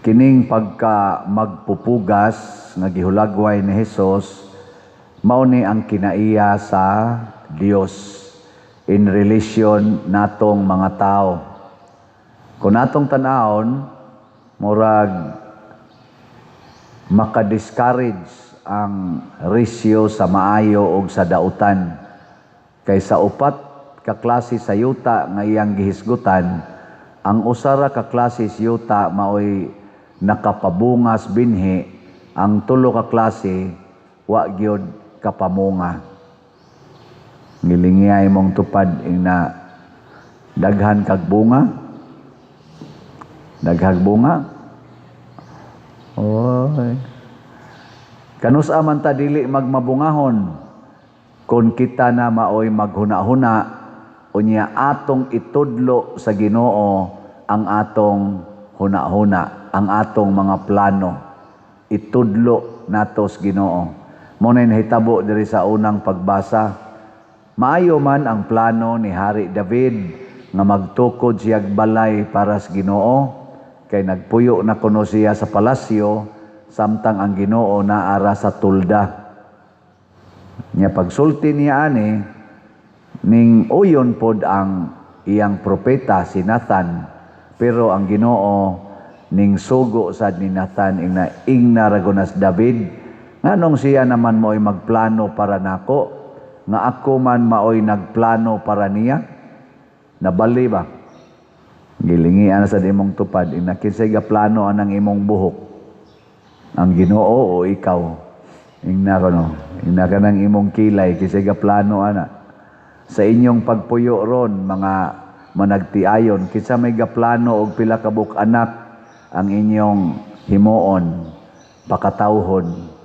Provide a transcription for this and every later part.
Kining pagka magpupugas nga gihulagway ni Hesus, mao ni ang kinaiya sa Dios in relation natong mga tao. Kung atong tan-awon, murag maka-discourage ang ratio sa maayo og sa dautan. Kay sa upat ka klase sa yuta nga iyang gihisgutan, ang usa ra ka klase sa yuta maoy nakapabungas binhi, ang tulo ka klase wa gyud kapamunga. Ngilingiay mong tupad ing na daghan kag bunga. Daghag bunga. Oy. Kanus-a man ta dili magmabungahon kung kita na maoy maghuna-huna, unya atong itudlo sa Ginoo ang atong huna-huna, ang atong mga plano. Itudlo nato sa Ginoo. Mao na nahitabo diri sa unang pagbasa. Maayo man ang plano ni Hari David nga magtukod siyag balay para sa Ginoo, kay nagpuyo na kuno siya sa palasyo samtang ang Ginoo naara sa tulda. Nya pagsulti niya ani, ning uyon pod ang iyang propeta si Nathan, pero ang Ginoo ning sugo sad ni Nathan ingna, ingna ra gud David, nganong siya naman mo'y magplano para nako nga ako man maoy nagplano para niya? Nabali ba? Gilingian sa imong tupad ina, kinsay gaplano anang imong buhok, ang Ginoo o ikaw? Ingna kono, ingna kanang imong kilay, kinsay gaplano ana? Sa inyong pagpuyo ron, mga managtiayon, kinsa may gaplano og pila ka buok anak ang inyong himuon, pakatawhon?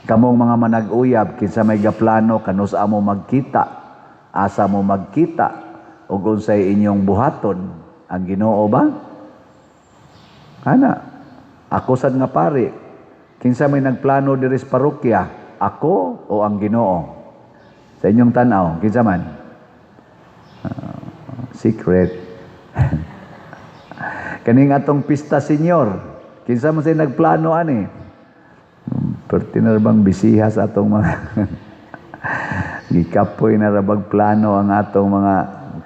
Kamong mga manag-uyab, kinsa may gaplano kanus-a mo magkita, asa mo magkita, ug unsay inyong buhaton? Ang Ginoo ba? Ana, ako sad nga pari, kinsa may nagplano diri sa parokya, ako o ang Ginoo? Sa inyong tan-aw, kinsa man? Secret. Kaning atong pista senyor, kinsa man say nagplano ani? Perti na bang bisiha sa atong mga gikapoy na rabag plano ang atong mga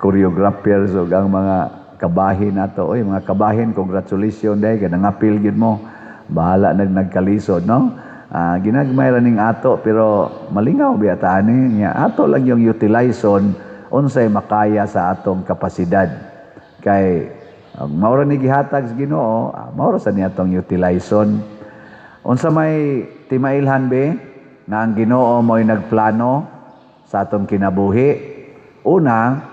choreographers ug ang mga kabahin nato. Oy, mga kabahin, congratulations dahil kay nangapil gyud mo. Bahala nag nagkalisod, no? Ginagmay ra ning ato, pero malingaw biya ta ani nya. Ato lang yung utilizon unsay makaya sa atong kapasidad. Kay mao ra ni gihatag sa Ginoo, mao ra sa niya atong utilizon. Unsa may timailhan be nga ang Ginoo mo'y nagplano sa atong kinabuhi? Una,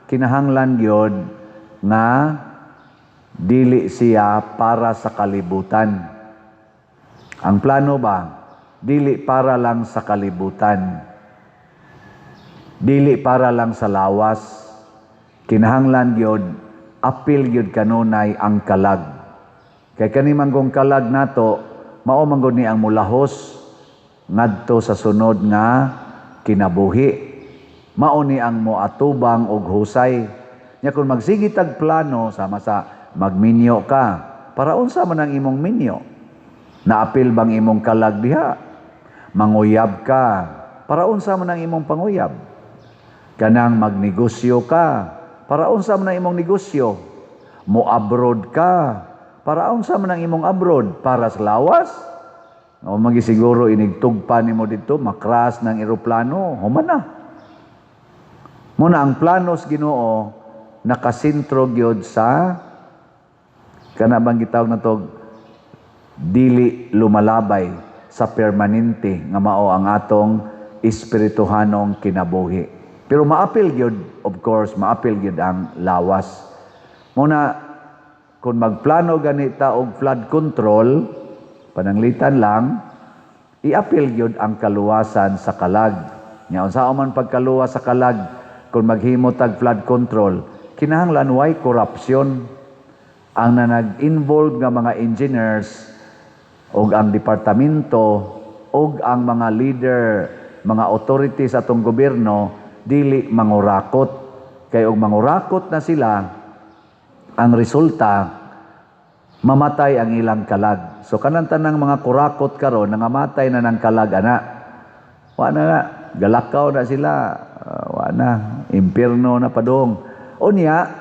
kinahanglan gyud nga dili siya para sa kalibutan. Ang plano ba, dili para lang sa kalibutan. Dili para lang sa lawas. Kinahanglan gyud apil gyud kanunay ang kalag. Kay kani manggong kalag nato, mao man gud ni ang mulahos ngadto sa sunod nga kinabuhi. Mao ni ang moatubang og husay. Nya kung magsige tag plano sama sa magminyo ka, para unsa man ang imong minyo? Naapil bang imong kalag diha? Manguyab ka, para unsa man ang imong panguyab? Kanang magnegosyo ka, para unsa man ang imong negosyo? Mo-abroad ka, para unsa man ang imong abroad? Para sa lawas? O magisiguro inigtugpa nimo didto, makras ng eroplano, human na. Muna ang plano sa Ginoo nakasentro gyud sa kana bang gitawag na to, dili lumalabay sa permanente nga mao ang atong espirituhanong kinabuhi. Pero maapil gyud, of course, maapil gyud ang lawas. Muna kung magplano ganita og flood control, pananglitan lang, iapil gyud ang kaluwasan sa kalag. Nya unsa man pagkaluwas sa kalag kung maghimo tag flood control? Kinahanglan way corruption. Ang na nag-involve nga mga engineers og ang departamento og ang mga leader, mga authorities atong gobyerno, dili mangurakot. Kay og mangurakot na sila, ang resulta Mamatay ang ilang kalag. So kanang tanang mga kurakot karon, nangamatay na ng kalag ana. Wa na na, galakaw na sila, wa na, impierno na padong. Unya,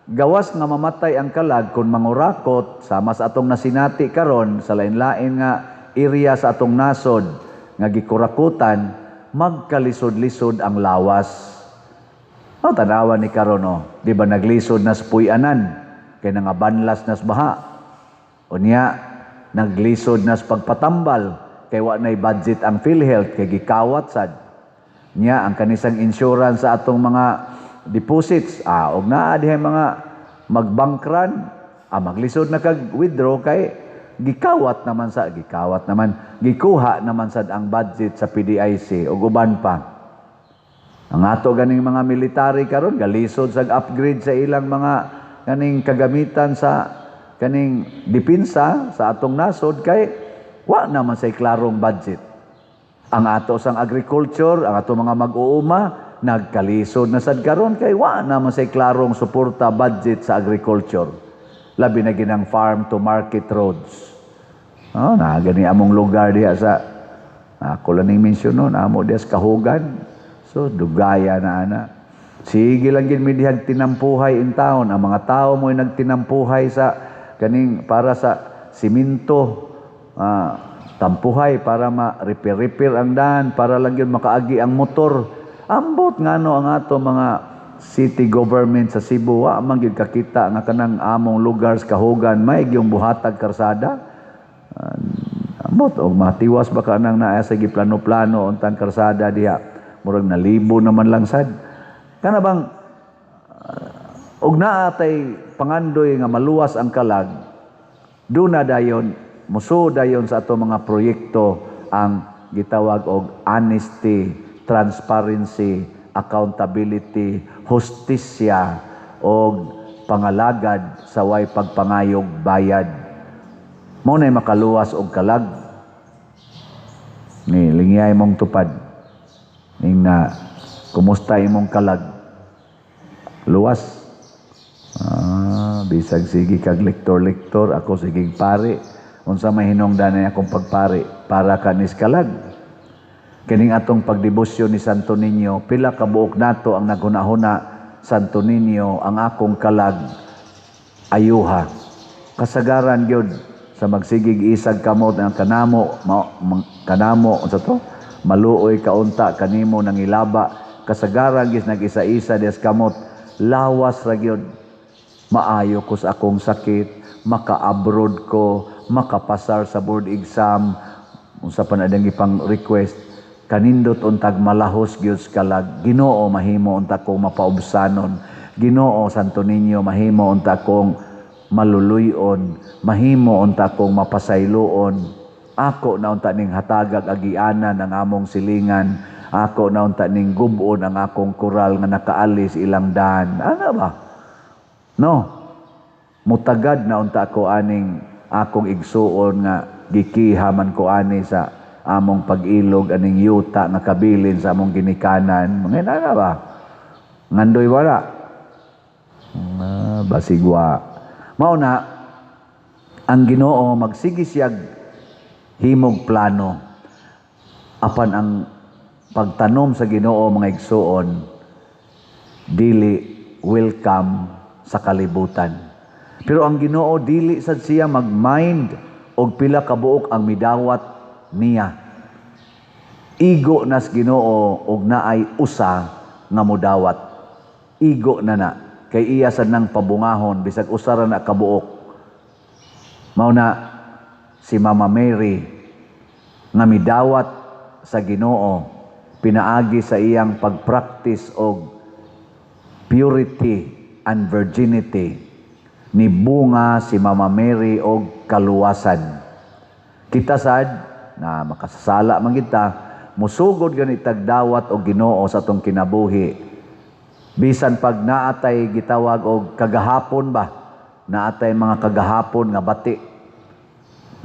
gawas nga mamatay ang kalag kung mangurakot sama sa atong nasinati karon sa lain-lain nga area sa atong nasod nga gikurakutan, magkalisod-lisod ang lawas. Oh, tanawa ni karon, oh, di ba naglisod na sa puy-anan kay nangabanlas na sa baha. Unya, naglisod na sa pagpatambal kay wa nay budget ang PhilHealth kay gikawat sad. Nya ang kanisang insurance sa atong mga deposits, og naa dihay mga magbankran, maglisod na kag withdraw kay gikawat naman sa gikawat naman, gikuha naman sad ang budget sa PDIC ug uban pa. Ang ato ganing mga military karon, galisod sa upgrade sa ilang mga kaning kagamitan sa kaning depensa sa atong nasod kay wa naman say klarong budget. Ang ato sang agriculture, ang ato mga mag-uuma, nagkalisod na sad karon kay wa naman say klarong suporta, budget sa agriculture. Labi na ginang farm to market roads. Oh, na gani among lugar diha sa ako lang ning mention no, amo diha sa Kahugan. So dugaya na ana. Sige lang gid mi dihag tinampuhay in town. Ang mga tao mo'y nagtinampuhay sa kaning para sa simento, tampuhay para ma-repair-repair ang daan para lang yun makaagi ang motor. Ambot ngano ang ato mga city government sa Cebu wa man gyud kakita nga kanang among lugar sa Kahugan may gyung buhatag karsada. Ambot og matiwas ba ka nang naa sa giplano-plano untang karsada diha. Murag nalibo naman lang sad. Kana bang og naa tay pangandoy nga maluwas ang kalag, duna dayon, muso dayon sa ato mga proyekto ang gitawag og honesty, transparency, accountability, hustisya og pangalagad sa way pagpangayog bayad. Mao nay makaluwas og kalag. Ni lingyay mong tupad. Ning na kumusta imong kalag? Luwas. Bisag sige kag lektor-lektor, ako sige pare. Unsa may hinungdan akong pagpari para kanis kalag? Kining atong pagdebosyon ni Santo Niño, pila ka buok nato ang naghuna-huna, "Santo Niño, ang akong kalag ayuha." Kasagaran gyud sa magsigig isag kamot ang kanamo kanamo, unsa to? Maluoy kaunta kanimo, nangilaba. Kasagaran gis nag-isa-isa des kamot, lawas ra gyud. Maayo ko sa akong sakit, maka-abroad ko, makapasar sa board exam, unsa pa na dang ipang request, kanindot untag malahos gyud sa kalag. Ginoo, mahimo unta kong mapaubsanon. Ginoo Santo Niño, mahimo unta kong maluluyon, mahimo unta kong mapasayloon. Ako na unta ning hatagag agianan ang among silingan. Ako na unta ning gub-on ang akong koral nga nakaalis ilang daan. Ano ba? No. Mutagad na unta ko aning akong igsuon nga gikiha man ko ani sa among pag-ilog aning yuta nga kabilin sa among ginikanan. Mga na ba? Ngandoy wala. Basigwa. Mao na ang Ginoo magsige siyag himog plano. Apan ang pagtanom sa Ginoo, mga igsuon, dili welcome sa kalibutan. Pero ang Ginoo, dili sad siya magmind og pila ka buok ang midawat niya. Igo nas Ginoo og naay usa nga modawat. Igo na na kay iya sad nang pabungahon bisag usa ra na kabuok. Mao na si Mama Mary nga midawat sa Ginoo pinaagi sa iyang pagpractice og purity and virginity, ni bunga si Mama Mary og kaluwasan. Kita sad na makasasala man kita, musugod gani tagdawat og Ginoo sa atong kinabuhi. Bisan pag naatay gitawag og kagahapon ba, naatay mga kagahapon nga bati.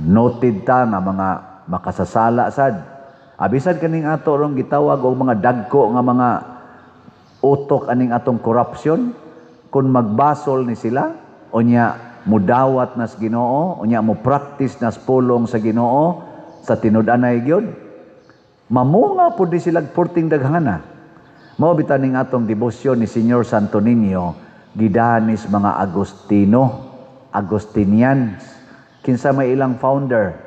Noted ta nga mga makasasala sad. Abisan kaning ato rong gitawag og mga dagko nga mga utok aning atong corruption, kung magbasol ni sila, unya mudawat nas Ginoo, unya mo practice nas pulong sa Ginoo sa tinud-anay gyud, mamunga pud di sila porting daghana. Mao bitaw ning atong debosyon ni Señor Santo Niño gidanis mga Agustino, Agustinians. Kinsa may ilang founder?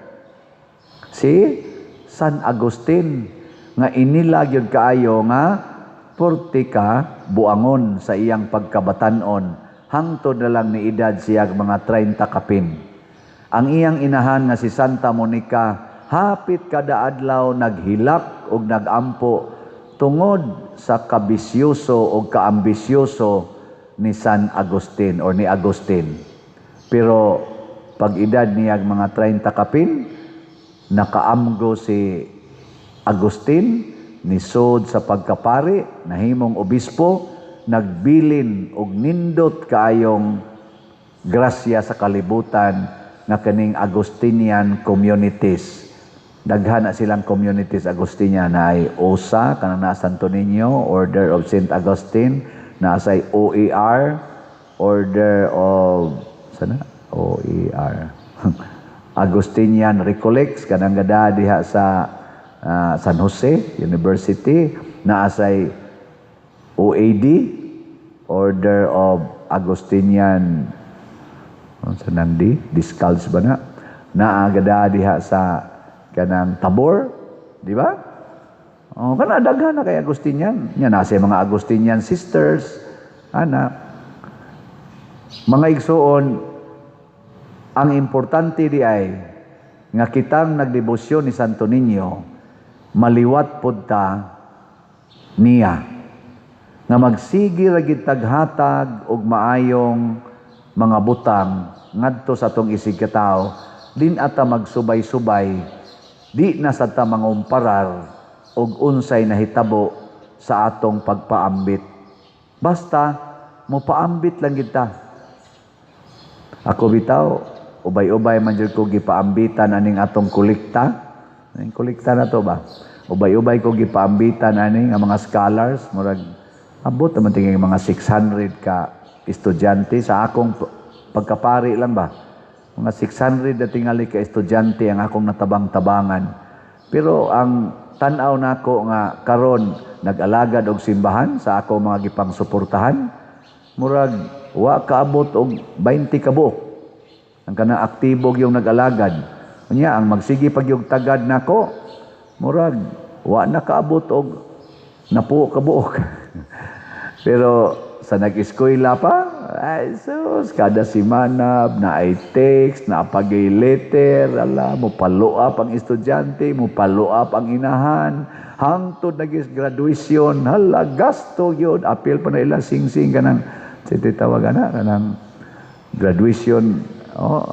Si San Agustin, nga inila gyud kaayo nga porte ka buangon sa iyang pagkabatanon hangtod na lang ni edad siya mga 30 kapin. Ang iyang inahan nga si Santa Monica hapit kada adlaw naghilak og nagampo tungod sa kabisyoso o kaambisyoso ni San Agustin or ni Agustin. Pero pag edad niya mga 30 kapin, nakaamgo si Agustin, nisod sa pagkapari, nahimong obispo, nagbilin og nindot kaayong grasya sa kalibutan nga kaning Agustinian communities. Daghan na silang communities Agustinian na ay OSA, kanang naa Santo Niño, Order of Saint Augustine, naa say OER, Order of sana OER, Agustinian Recollects, kanang gada diha sa San Jose University, naa say OAD, Order of Agustinian sa nang di Discalced ba na naa gada diha sa kanang Tabor, di ba? Oh, kana daghan na kay Agustinian. Nya naa say mga Agustinian sisters, ana. Mga igsuon, ang importante di ay nga kitang nagdebosyon ni Santo Niño, maliwat pod ta niya nga magsige ra gid taghatag og maayong mga butang ngadto sa atong isig katawo, din ata magsubay-subay, di na sa ta mangumparar og unsay nahitabo sa atong pagpaambit. Basta mopaambit lang gid ta. Ako bitaw, ubay-ubay man jud ko gipaambitan aning atong kolekta. Aning kolekta na to ba? Ubay-ubay ko gipaambitan ani nga mga scholars, murag abot naman tingin mga 600 ka estudyante sa akong pagkapari lang ba. Mga 600 na tingali ka estudyante ang akong natabang-tabangan. Pero ang tan-aw nako nga karon nag-alagad og simbahan sa ako mga gipang suportahan, murag wa kaabot og 20 ka buok ang kanang aktibo yung nag-alagad. Unya ang magsige pag yung tagad nako, murag wa na kaabot og napuo ka buok. Pero sa nag-eskwela pa, ay sus, kada simana na ay text, na pagay letter, ala, mo follow up ang estudyante, mo follow up ang inahan, hangtod nagis graduation, hala, gasto yun, apil pa na ila sing-sing kanang, sige tawag na, kanang graduation, oh,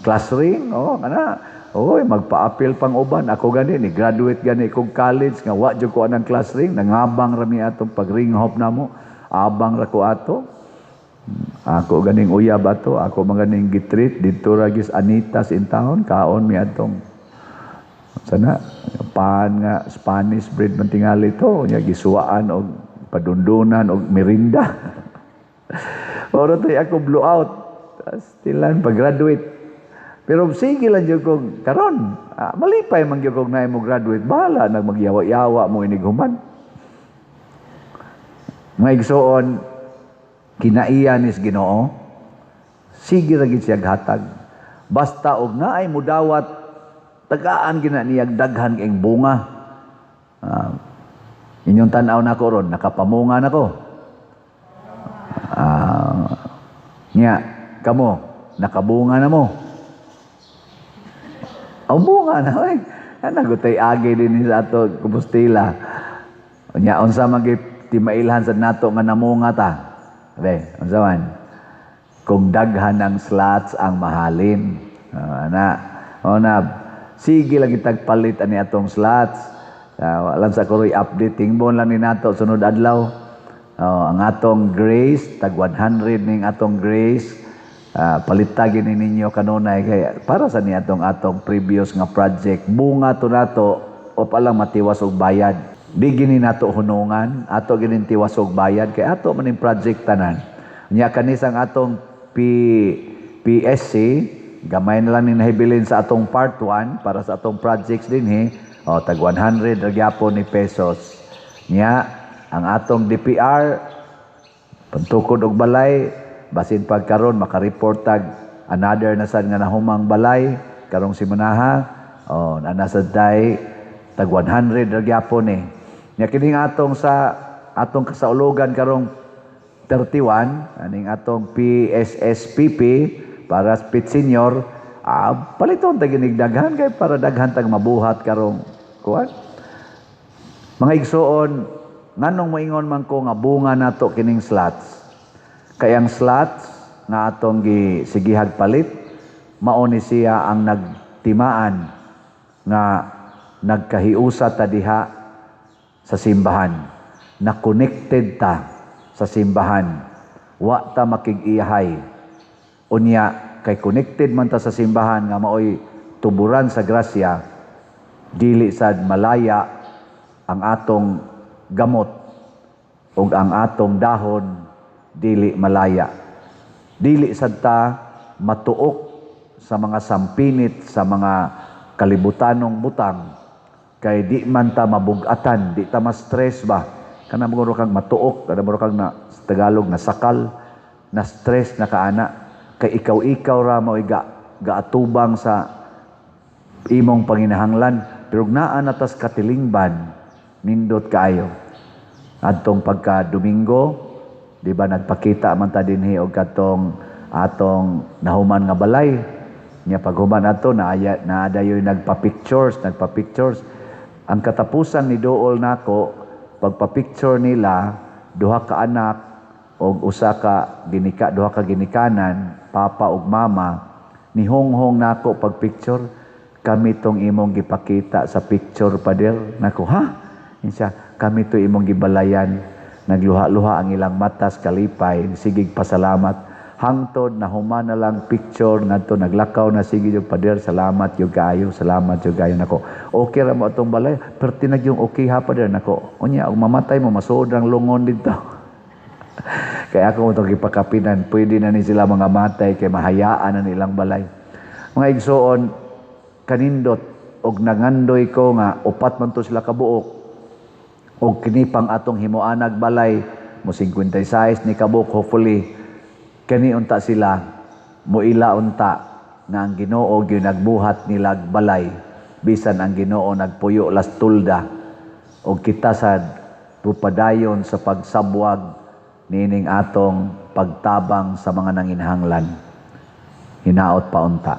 class ring, oh, kana, oy, magpa-apil pang uban. Ako gani, ni graduate gani kog college, nga wa jud ko anang class ring, nangabang rami atong pag-ring hop namo, abang ra ko ato. Ako ganing uyab ato, ako man ganing gitreat didto ra gis Anita's in town, kaon mi atong sana pan nga Spanish bread man tingali to, nya gisuwaan og padundunan og merinda. Oro to'y ako blow out. Still pag-graduate. Pero sige lang jud kog karon, malipay man gyud kog naay mo graduate, bahala nag magyawa-yawa mo inig human. Mga igsoon, kinaiya nis Ginoo, sige ra gid siya hatag. Basta og naay mudawat, tagaan gina niya daghan kayong bunga. Inyong tan-aw nako ron, nakapamunga nako. Nya, kamo, nakabunga na mo. Ang bunga na, oy. Ana gutay agi din sa ato Compostela. Nya unsa man gyud timailhan sa nato nga namunga ta? Be, unsa man? Kung daghan ang slots ang mahalin. Ana. O na, sige lang itagpalit ani atong slots. Alam sa kuroy update tingbon lang ni nato sunod adlaw. Oh, ang atong grace tag 100 ning atong grace. Palitagin ni ninyo kanunay kay para sa ni atong atong previous nga project bunga to nato o palang matiwas og bayad. Di gini nato hunungan, ato ginin tiwas og bayad kay ato man ning project tanan. Nya kanisang atong P PSC, gamay na lang ni nahibilin sa atong part 1 para sa atong projects dinhi, o tag 100 ra gyapon ni pesos. Nya ang atong DPR pantukod og balay, basin pagkaron maka-report tag another na sad nga nahumang balay karong simanaha, oh, na sad tay tag 100 ra gyapon ni. Nya kining atong sa atong kasaulugan karong 31, aning atong PSSPP para sa Pit Senior, paliton ta ginig daghan kay para daghan tag mabuhat karong kuan. Mga igsoon, nganong moingon man ko nga bunga nato kining slots? Kay ang slots nga atong gisigihag palit, mao ni siya ang nagtimaan nga nagkahiusa ta diha sa simbahan. Na connected ta sa simbahan. Wa ta makig-iyahay. Unya kay connected man ta sa simbahan nga maoy tuburan sa grasya, dili sad malaya ang atong gamot ug ang atong dahon, dili malaya. Dili sad ta matuok sa mga sampinit sa mga kalibutanong butang kay di man ta mabugatan, di ta ma-stress ba. Kana muro kang matuok, kana muro kang na sa Tagalog na sakal, na stress na kaana kay ikaw-ikaw ra mao'y gaatubang sa imong panginahanglan, pero naa na tas katilingban, nindot kaayo. Adtong pagka Domingo, di ba, nagpakita man ta dinhi og katong atong nahuman nga balay. Nya paghuman adto, naaya naadayoy nagpa-pictures, nagpa-pictures. Ang katapusan ni duol nako pagpa-picture nila, duha ka anak og usa ka ginika, duha ka ginikanan, papa ug mama, nihonghong nako pag picture, "Kami tong imong gipakita sa picture, pader." Nako, "Ha?" Siya, "Kami to imong gibalayan." Nagluha-luha ang ilang matas kalipay, sigig pasalamat. Hangtod na human na lang picture ngadto naglakaw na sige yung pader, "Salamat yung kaayo, salamat yung kaayo." Nako, "Okay ra mo atong balay, pero tinag yung okay ha, pader." Nako, "Unya og mamatay mo, masuod ang lungon dito." Kaya ako mo itong gipakapinan, pwede na ni sila mga matay kay mahayaan na nilang balay. Mga igsoon, kanindot og nangandoy ko nga upat man to sila kabuok og kini pang atong himuanag balay mo 56 ni kabuok. Hopefully kani unta sila moila unta nga ang Ginoo gyud nagbuhat nilag balay, bisan ang Ginoo nagpuyo las tulda, og kita sad pupadayon sa pagsabwag niining atong pagtabang sa mga nanginahanglan. Hinaot pa unta.